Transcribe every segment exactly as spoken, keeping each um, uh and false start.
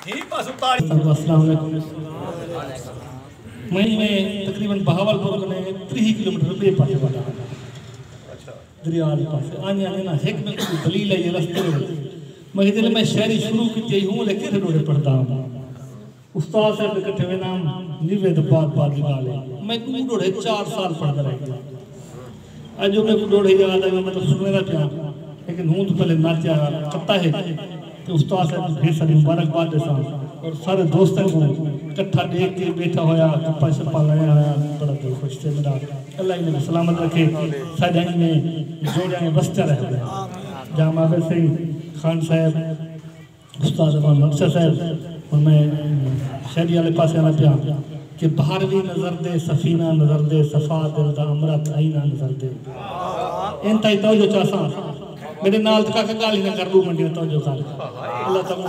ہی پاسوں تاڑی۔ السلام علیکم۔ میں میں تقریباً بہاول پور کنے تریہہ کلومیٹر ٻئے پاسے ودا، دریا دے پاسے آنے آنے نا، ہک میں کوئی دلیل ہے یہ رستے دے وچ۔ میں کہ جلے میں شاعری شروع کیتی ہوں لے کیڑھے ݙوہڑے پڑھدا ہوں۔ استاد صاحب دے کٹھے وینداں، نیوے تے پاک پاک دی ڳالھ ہے۔ میں ݙو ݙوہڑے چار سال پڑھدا رہ ڳیا۔ اڄ میکوں ݙوہڑے یاد آئے، میں تاں سݨیندا پیاں، لیکن ہوں توں پہلے ناچیا کتا ہے کہ استاد صاحب کوں ڈھیر ساری مبارکباد ݙیساں اور سارے دوستاں کوں کٹھا ݙیکھ کے ٻیٹھا ہویا، گپاں شپاں لایا ہویا، بڑا دل خوش تھئے میݙا۔ اللہ انہاں کوں سلامت رکھے، ساݙا ایویں جوڑیاں وسدا رہے۔ جام عابد سئیں خان صاحب، استاد امان بخش صاحب، ہݨ میں شاعری والے پاسے آنا پیا کہ بھارویں نظر دے سفینہ نظر دے، صفا دل دا امرت آئینہ نظر دے۔ انتہائی توجہ چاہساں۔ میݙے نال تے کاکا ڳالھ ہی نہ کر، ݙو منڈیاں توجہ کر۔ اللہ تعالیٰ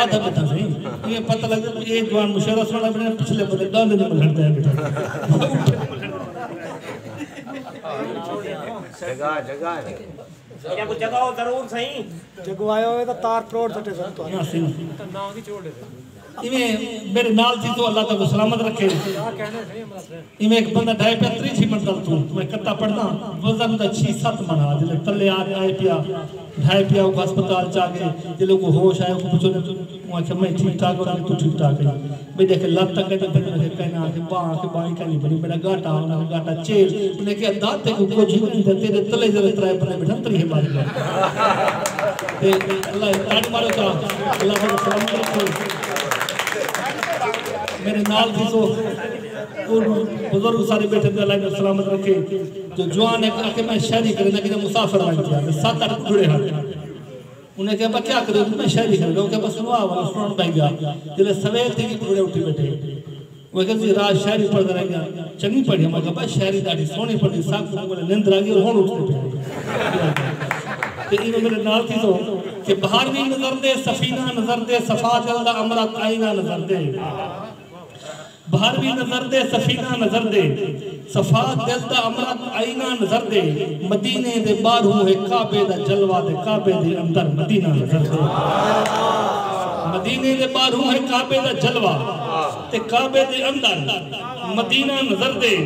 آدھا ٻیٹھا سئیں۔ یہ پتہ لڳدا کہ یہ جوان مشاعرہ سݨا ٻیٹھا، پچھلے بندے ݙاند نہیں ملھݨ تے ٻیٹھا۔ جگہ، جگہ ہے۔ یا کوئی جگہ ہو ضرور سئیں۔ جگوایا ہوئے تاں تار تروڑ سٹے سن تو۔ یا سئیں۔ ایویں میݙے نال تھی تو اللہ تعالیٰ سلامت رکھے۔ ایویں ایک بندہ ڈھائے پیا تریجھی منزل تو، میں کتا پڑھدا، وزن دا چھی ست من ہا، جلے تلے آ آئے پیا، ڈھائے پیا، او ہسپتال چا گئے، جلے کو ہوش آیا، کو پوچھو نے، او آکھیا میں ٹھیک ٹھاک ہاں، تو ٹھیک ٹھاک ہے۔ میں ݙیکھے لت تک نہیں بݨی، میں کہنا آکھے ٻانہہ، آکھے ٻانہہ ہی کائنی بݨی، میݙا ڳاٹا، انہاں نے ڳاٹا چیل، انہیں کہیا دانت تیکوں کجھ ہی نہیں، تیݙے تلے جلے ترائے بندے ٻیٹھن تریہے ماری ڳئے۔ تے اللہ تاڑی مارو چا، اللہ تعالیٰ سلامت رکھے۔ میݙے نال تھی سو، او بزرگ سارے ٻیٹھے تے اللہ انہاں سلامت رکھے۔ جو جوان ہے کہ میں شاعری کریندا کہ مسافر ونڄ ڳیا، تے ست اٹھ ٻڈھڑے ہن۔ انہیں کہا، "ابا کیا کرے ہو؟" میں شاعری کرے گا۔ وہ کہا، "بس سنوا والا سنن بہ گیا۔" جلے سویر تھی کہ بڑے اٹھی بیٹھے۔ وہ کہا، "جی رات شاعری پڑھدا رہ گیا، چنگی پڑھی۔" میں کہا، "بس شاعری ڈاڈھی سوہنی پڑھی، ساکوں کوں نیندر آ گئی اور ہن اٹھ کے پیا۔" تے ایویں میݙے نال تھی تو کہ بھارویں نظر دے سفینہ نظر دے، صفا دل دا امرت آئینہ نظر دے۔ بھارویں نظر دے سفینہ نظر دے، صفا دل دا امرت آئینہ نظر دے، مدینے دے ٻاہروں ہے کعبے دا جلوہ تے کعبے دے اندر مدینہ نظر دے۔ مدینے دے ٻاہروں ہے کعبے دا جلوہ تے کعبے دے اندر مدینہ نظر دے،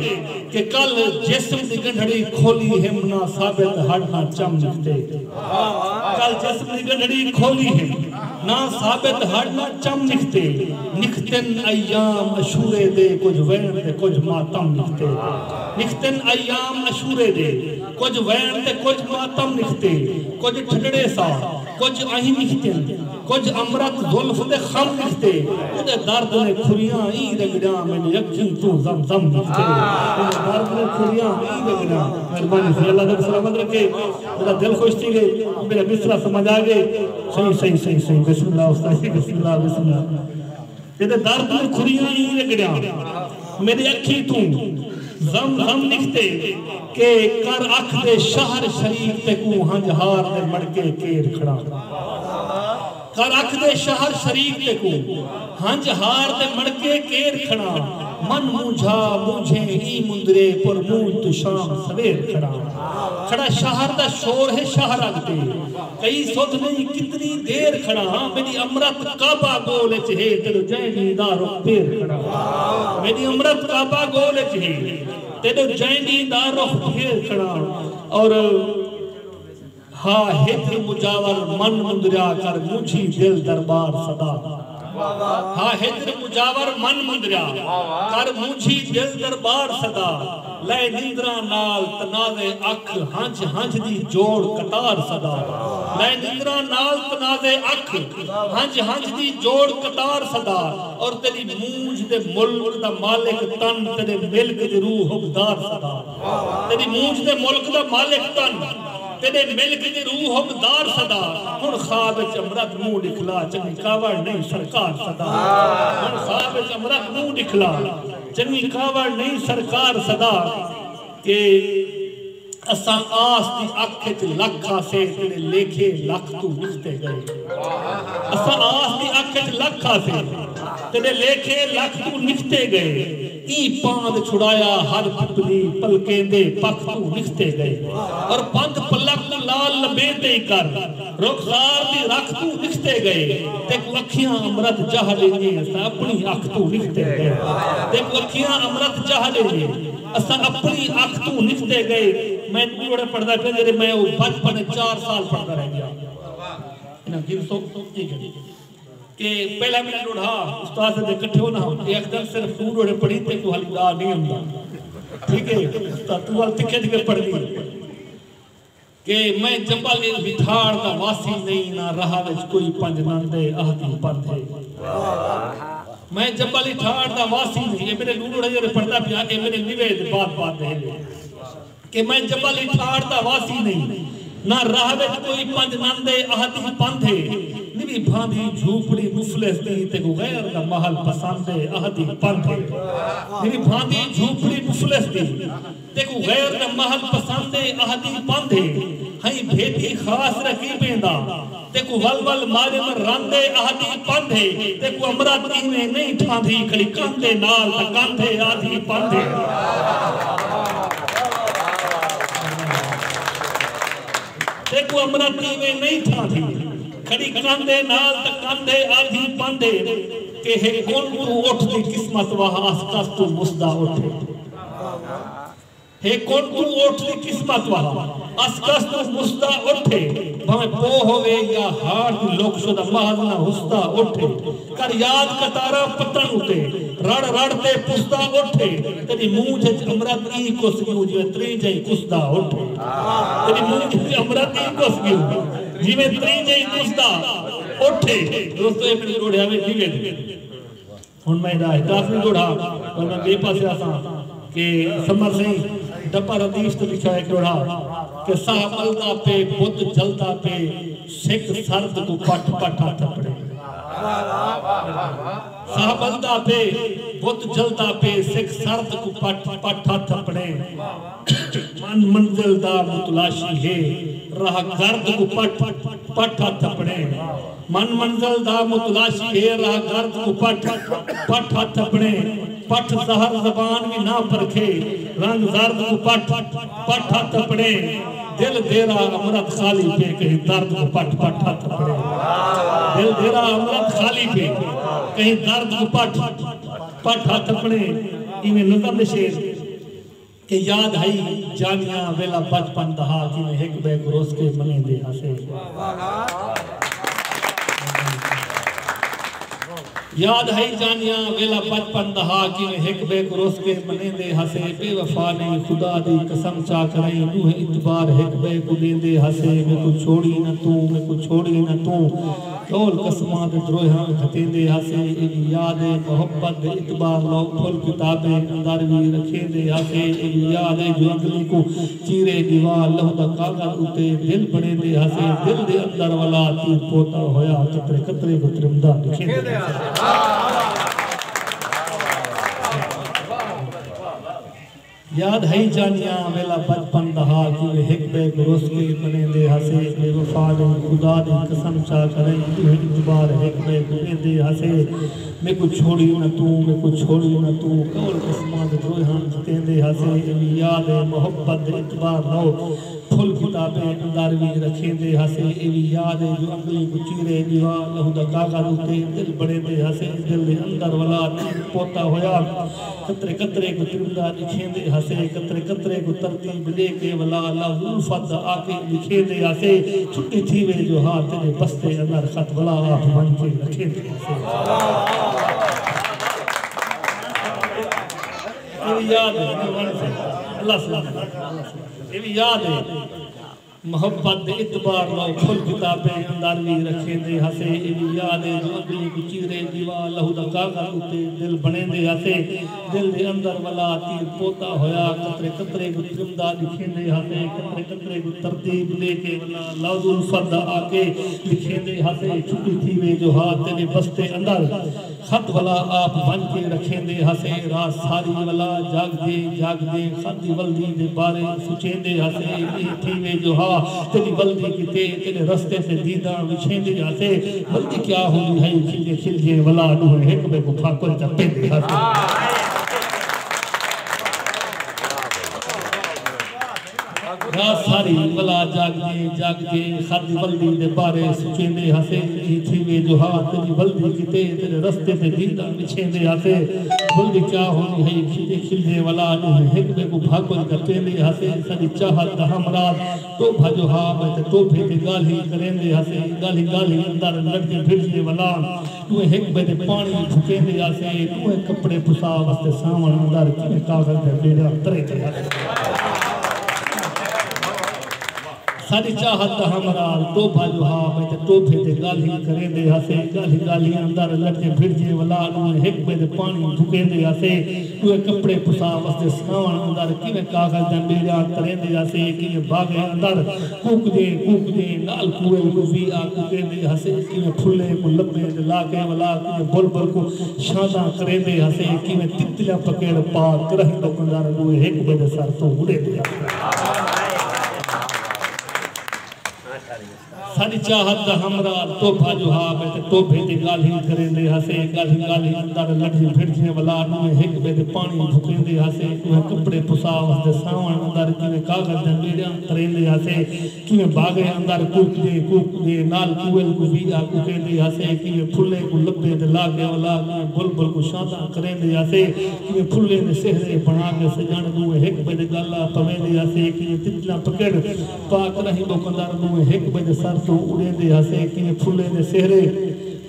کہ کل جسم دی ڳنڈھڑی کھولی ہم نہ ثابت ہݙ نہ چم نکھتے۔ کل جسم دی ڳنڈھڑی کھولی ہم نہ ثابت ہݙ نہ چم نکھتے۔ نکھتن ایام عاشورے دے کجھ ویݨ تے کجھ ماتم نکھتے۔ نکھتن ایام عاشورے دے کجھ ویݨ تے کجھ ماتم نکھتے۔ کجھ ٹھڈڑے سا کجھ اہیں نکھتن، کجھ امرت زلف دے خم نکھتے۔ اوندے درد نے کھریاں ایں رڳڑیاں، میݙی اکھیں توں زم زم نکھتے۔ اوندے درد نے کھریاں ایں رڳڑیاں۔ مہربانی سئیں، اللہ تعالیٰ سلامت رکھے۔ میݙا دل خوش تھی ڳئے، میݙا مصرع سمجھ آ ڳئے۔ صحیح، صحیح، صحیح، صحیح۔ بسم اللہ استاد جی، بسم اللہ، بسم اللہ۔ تیݙے درد نے کھریاں ایں رڳڑیاں، میݙی اکھیں توں زم زم نکھتے۔ کہ کر اکھ دے شہر شریف تیکوں ہنج ہار دے مڑکے کیر کھڑا۔ کر اکھ دے شہر شریف تیکوں ہنج ہار دے مڑکے کیر کھڑا۔ من مونجھا مونجھیں ایں مندرے پر مونجھ توں شام سویر کھڑا۔ کھڑا شہر دا شور ہے شاہ رگ تے، کئی سدھ نہیں کتنی دیر کھڑا ہاں۔ میݙی امرت کعبہ ڳول اچ ہے، تیݙو جئیں ݙینہہ دا رخ پھیر کھڑا ہاں۔ میݙی امرت کعبہ ڳول اچ ہے، تیݙو جئیں ݙینہہ دا رخ پھیر کھڑا ہاں۔ اور ہا ہجر مجاور من مندریا، کر مونجھی دل دربار سدا۔ ہا ہجر مجاور من مندریا، کر مونجھی دل دربار سدا۔ لئے نندراں نال تنازع اکھ، ہنج ہنج دی جوڑ قطار سدا۔ لئے نندراں نال تنازع اکھ، ہنج ہنج دی جوڑ قطار سدا۔ اور تیݙی مونجھ دے ملک دا مالک تن، تیݙے ملک دی روح حبدار سدا۔ تیݙی مونجھ دے ملک دا مالک تن، تیݙے ملک دی روح حبدار سدا۔ ہݨ خواب اچ امرت منہ ݙکھلا، چنڳی کاوڑ نہیں سرکار سدا۔ ہݨ خواب اچ امرت منہ ݙکھلا، چنڳی کاوڑ نہیں سرکار سدا۔ کہ اساں آس دی اکھ اچ لکھ ہاسے، تیݙے لیکھے لکھ توں نکھتے ڳئے۔ اساں آس دی اکھ اچ لکھ ہاسے، تیݙے لیکھے لکھ توں نکھتے ڳئے۔ ایں پاند چھڑایا ہر پپلی پلکیں دے پکھ توں نکھتے ڳئے۔ اور پندھ پلک کوں لال لبیں تے کر رخسار دی رکھ توں نکھتے ڳئے۔ تیکوں اکھیاں امرت چاہ ݙیندیں اساں اپݨی اکھ توں نکھتے ڳئے۔ تیکوں اکھیاں امرت چاہ ݙیندیں اساں اپݨی اکھ توں نکھتے ڳئے۔ میں ݙوہڑے پڑھدا پیا جیڑھے میں او بچپن چار سال پڑھدا رہ ڳیا۔ انہاں گنسو اے گھڑی کہ پہلا منٹ ݙوہڑا استاد دے کٹھے ہونا ہو، اے اکھدن صرف ݙو ݙوہڑے پڑھی تے کو حالی ڳا نہیں ہوندا۔ ٹھیک ہے، استاد تو وال تکھے تکھے پڑھ دی کہ میں جبل وٹھاڑ دا واسی نہیں، نہ راہ وچ کوئی پنج نندے آہدی پندھ ہے۔ میں جبل وٹھاڑ دا واسی نہیں، اے میرے ݙو ݙوہڑے جیڑھے پڑھدا پیا، اے میرے نوے دے بعد بعد دے۔ کہ میں جبل اٹھاڑ دا واسی نہیں، نہ راہ وچ کوئی پنج نندے آہدی پندھ ہے۔ نوی بھاندی جھوپڑی مفلس دی، تیکوں غیر دا محل پسند ہے آہدی پندھ ہے۔ نوی بھاندی جھوپڑی مفلس دی، تیکوں غیر دا محل پسند ہے آہدی پندھ ہے۔ ہئیں بھیتی خاص رقیبیں دا، تیکوں ول ول مارم رن دے آہدی پندھ ہے۔ تیکوں امرت ایویں نہیں ٹھاندھی، کھڑی کندھ دے نال تاں کندھ ہے آہدی پندھ ہے۔ تیکوں امرت ایویں نہیں ٹھاندھی، کھڑی کندھ دے نال تاں کندھ ہے آہدی پندھ ہے۔ کہ ہے کن توں اٹھ دی قسمت واہ، اسکست مسدا اٹھ ہے۔ ہے کن توں اٹھ دی قسمت واہ، اسکست مسدا اٹھ ہے۔ بھاویں پو ہووے یا ہاڑ دی لک شدہ محض نہ ہسدا اٹھ ہے۔ کر یاد قطاراں پتن اتے، رڑ رڑ تے پسدا اٹھ ہے۔ تیݙی مونجھ اچ امرت ای کس ڳیوں جیویں ترینجھیں کسدا اٹھ ہے۔ تیݙی مونجھ اچ امرت ای کس ڳیوں جیویں ترینجھیں کسدا اٹھ ہے۔ دوستو، اے میݙے ݙوہڑے آوے جیویں ہݨ میں ایݙا احساس نہیں ݙوہڑا، پر میں ٻئے پاسے آساں کہ سمر سئیں ڈبہ ردیف تے لکھیا ہوئے ݙوہڑا کہ ساہ ٻلدا پئے، بت جلدا پئے، سک سرد کوں پٹھ پٹھ ہتھ اپݨے۔ ساہ ٻلدا پئے، بت جلدا پئے، سک سرد کوں پٹھ پٹھ ہتھ اپݨے۔ من منزل دا متلاشی ہے، راہ گرد کوں پٹھ پٹھ ہتھ اپݨے۔ من منزل دا متلاشی ہے، راہ گرد کوں پٹھ پٹھ ہتھ اپݨے۔ پٹھ زہر زبان وی نہ پرکھے، رنگ زرد کوں پٹھ پٹھ ہتھ اپݨے۔ دل دیرہ امرت خالی پئے، کہیں درد کوں پٹھ پٹھ ہتھ اپݨے۔ دل دیرہ امرت خالی پئے، کہیں درد کوں پٹھ پٹھ ہتھ اپݨے۔ ایویں نظم دے شعر۔ کہ یاد ہئی جانیاں ویلا بچپن دا ہا، کیویں ہک ٻئے کوں رس کے منیندے ہاسے۔ یاد ہئی جانیاں ویلا بچپن دا ہا، کیویں ہک ٻئے کوں رس کے منیندے ہاسے۔ بے وفا نئیں خدا دی قسم چا کرئیں، ݙوہیں اعتبار ہک ٻئے کوں ݙیندے ہاسے۔ میکوں چھوڑی نہ توں، میکوں چھوڑی نہ توں، قول قسماں تے دروہیاں وچ گھتیندے ہاسے۔ اے وی یاد اے محبت دے اعتبار لو، پھل کتابیں اندر وی رکھیندے ہاسے۔ اے وی یاد اے جو انگلی کوں چیرے ݙیوا، لہو دا کاغذ اتے دل بݨیندے ہاسے۔ دل دے اندر ولا تیر پوتا ہویا، قطرے قطرے کوں ترمدا ݙکھیندے ہاسے۔ یاد ہئی جانیاں ویلا بچپن دا ہا، کیویں ہک ٻئے کوں رس کے منیندے ہاسے۔ بے وفا نئیں خدا دی قسم چا کرئیں، ݙوہیں اعتبار ہک ٻئے کوں ݙیندے ہاسے۔ میکوں چھوڑی نہ توں، میکوں چھوڑی نہ توں، قول قسماں دے دروہیاں گھتیندے ہاسے۔ اے وی یاد اے محبت دے اعتبار لو، پھل کتابیں اندر وی رکھیندے ہاسے۔ اے وی یاد اے جو انگلی کوں چیرے ݙیوا، لہو دا کاغذ اتے دل بݨیندے ہاسے۔ دل دے اندر ولا تیر پوتا ہویا، قطرے قطرے کوں ترمدا ݙکھیندے ہاسے۔ قطرے قطرے کوں ترتیب ݙے کے ولا لفظ الفت دا آ کے لکھیندے ہاسے۔ چھٹی تھیوے جو ہا تیݙے بستے اندر، خط ولا آپ ونڄ کے رکھیندے ہاسے۔ اے وی یاد اے، اللہ سلامت۔ اے وی یاد اے۔ محبت دے اعتبار لو، پھل کتابیں اندر وی رکھیندے ہاسے۔ اے وی یاد اے جو انگلی کوں چیرے ݙیوا، لہو دا کاغذ اتے دل بݨیندے ہاسے۔ دل دے اندر ولا تیر پوتا ہویا، قطرے قطرے کوں ترمدا ݙکھیندے ہاسے۔ قطرے قطرے کوں ترتیب ݙے کے ولا لفظ الفت دا آ کے لکھیندے ہاسے۔ چھٹی تھیوے جو ہا تیݙے بستے اندر، خط ولا آپ ونڄ کے رکھیندے ہاسے۔ رات ساری ولا جاڳدیں جاڳدیں خط دی ولدی دے بارے سوچیندے ہاسے۔ ݙینہہ تھیوے جو ہا تیݙی ولدی کیتے، تیݙے رستے تے دیداں وچھیندے ہاسے۔ ولدی کیا ہوندی ہئی، کھلجے کھلجے ولا ݙوہیں ہک ٻئے کوں پھاکل چا پیندے ہاسے۔ رات ساری ولا جاڳدے جاڳدے خد ولدی دے بارے سوچیندے ہاسے، ایں تھیوے جو ہا تیݙی ولدی کیتے تیݙے رستے تے دیندا وچھیندے ہاسے۔ ولدی کیا ہوندی ہئی کھلدے کھلدے ولا ݙوہیں ہک ٻئے کوں بھاکل کر پیندے ہاسے۔ ساݙی چاہت دا ہمراز ٹوبھا جو ہا ٻئے تے ٹوبھے تے ڳالھیں کریندے ہاسے۔ ڳالھیں ڳالھیں اندر لڑدے بھڑدے ولا ݙوہیں ہک ٻئے دے پاݨی بھکیندے ہاسے، ݙوہیں کپڑے پسا واسطے ساوݨ اندر کیویں کاغذ دے ٻیڑیاں تریندے ہاسے۔ ساݙی چاہت دا ہمراز ٹوبھا جو ہا ٻئے تے ٹوبھے تے ڳالھیں کریندے ہاسے، ڳالھیں ڳالھیں اندر لڑدے بھڑدے ولا ݙوہیں ہک ٻئے دے پاݨی بھکیندے ہاسے۔ ݙوہیں کپڑے پسا وسدے ساوݨ اندر، کیویں کاغذ دیاں ٻیڑیاں تریندے ہاسے، کیویں باغے اندر کوکدے کوکدے نال کوئل کوں وی آ کوکیندے ہاسے، کیویں پھلیں کوں لبیں دے لا کے ولا، کیویں بلبل کوں شانداں کریندے ہاسے، کیویں تتلیاں پکیڑ پا کراہیں ݙوکندر ݙوہیں ہک ٻئے دے سر توں اݙیندے ہاسے۔ ساݙی چاہت دا ہمراز ٹوبھا جو ہا ٻئے تے ٹوبھے تے ڳالھیں کریندے ہاسے، ڳالھیں ڳالھیں اندر لڑھیں بھڑجیں ولا ݙوہیں ہک ٻئے دے پاݨی بھکیندے ہاسے، ݙوہیں کپڑے پسا وسدے ساوݨ اندر کیویں کاغذ دیاں ٻیڑیاں تریندے ہاسے، کیویں باغے اندر کوکدے کوکدے نال کوئل کوں وی آ کوکیندے ہاسے، کیویں پھلیں کوں لبیں دے لا کے ولا، کیویں بلبل کوں شانداں کریندے ہاسے، کیویں پھلیں دے سہرے بݨا کے سڄݨ ݙوہیں ہک ٻئے دے ڳل آ پویندے ہاسے، کیویں تتلاں پکیڑ پا کراہیں ݙوکندر ݙوہیں ہک ٻئے دے سر توں اݙیندے ہاسے، کیویں پھلیں دے سہرے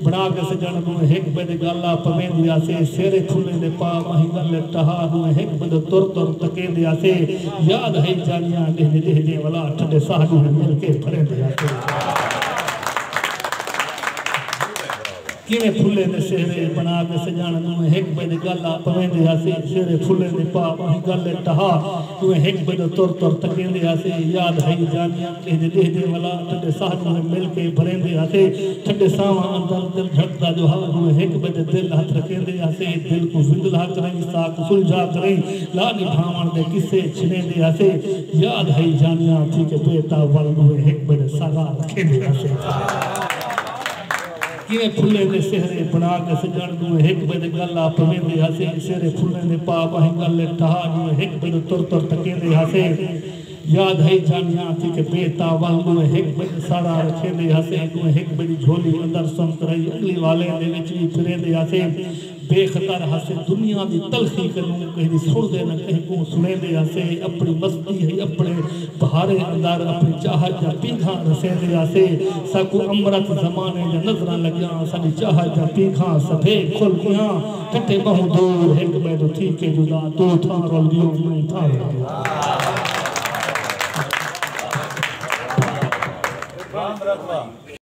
بݨا کے سڄݨ ݙوہیں ہک ٻئے دے ڳل آ پویندے ہاسے، سہرے پھلیں دے پا ٻاہیں ڳل ٹہا ݙوہیں ہک ٻئے دے تر تر تکیندے ہاسے، یاد ہئی جانیاں ݙیہدے ݙیہدے ولا ٹھڈے ساہ ݙوہیں مل کے بھریندے ہاسے۔ کیویں پھلیں دے سہرے بݨا کے سڄݨ ݙوہیں ہک ٻئے دے ڳل آ پویندے ہاسے، سہرے پھلیں دے پا ٻاہیں ڳل ٹہا ݙوہیں ہک ٻئے دے تر تر تکیندے ہاسے، یاد ہئی جانیاں ݙیہدے ݙیہدے ولا ٹھڈے ساہ ݙوہیں مل کے بھریندے ہاسے، ٹھڈے ساہواں اندر دل دھڑکدا جو ہا ݙوہیں ہک ٻئے دے دل ہتھ رکھیندے ہاسے، دل کوں وندلا کریں ساہ کوں سلجھا کریں لا نبھاوݨ دے قصے چھنیندے ہاسے، یاد ہئی جانیاں تھی کے بے تاول ݙوہیں ہک ٻئے دے ساہا رکھیندے ہاسے۔ کیویں پھلیں دے سہرے بݨا کے سڄݨ ݙوہیں ہک ٻئے دے ڳل آ پویندے ہاسے، سہرے پھلیں دے پا ٻاہیں ڳل ٹہا ݙوہیں ہک ٻئے دے تر تر تکیندے ہاسے، یاد ہئی جانیاں تھی کے بے تاول ݙوہیں ہک ٻئے دے ساہا رکھیندے ہاسے، ݙوہیں ہک ٻئے دی جھولی اندر سم کرائی اڳلی والیں دے وچ وی پھریندے ہاسے، بے خطر ہاسے دنیا دی تلخی کنوں کہیں دی سݨدے نہ کہیں کوں سݨیندے ہاسے، اپݨی مستی ہئی اپݨے بھارے اندر اپݨی چاہت دیاں پیکھاں رسیندے ہاسے، ساکوں امرت زمانے دیاں نظراں لڳیاں، ساݙی چاہت دیاں پیکھاں سبھے کھل ڳیاں، کٹھے ٻہوں دور ہک ٻئے توں تھی کے جدا، توں تھاں رل ڳیوں میں تھاں رل ڳیاں۔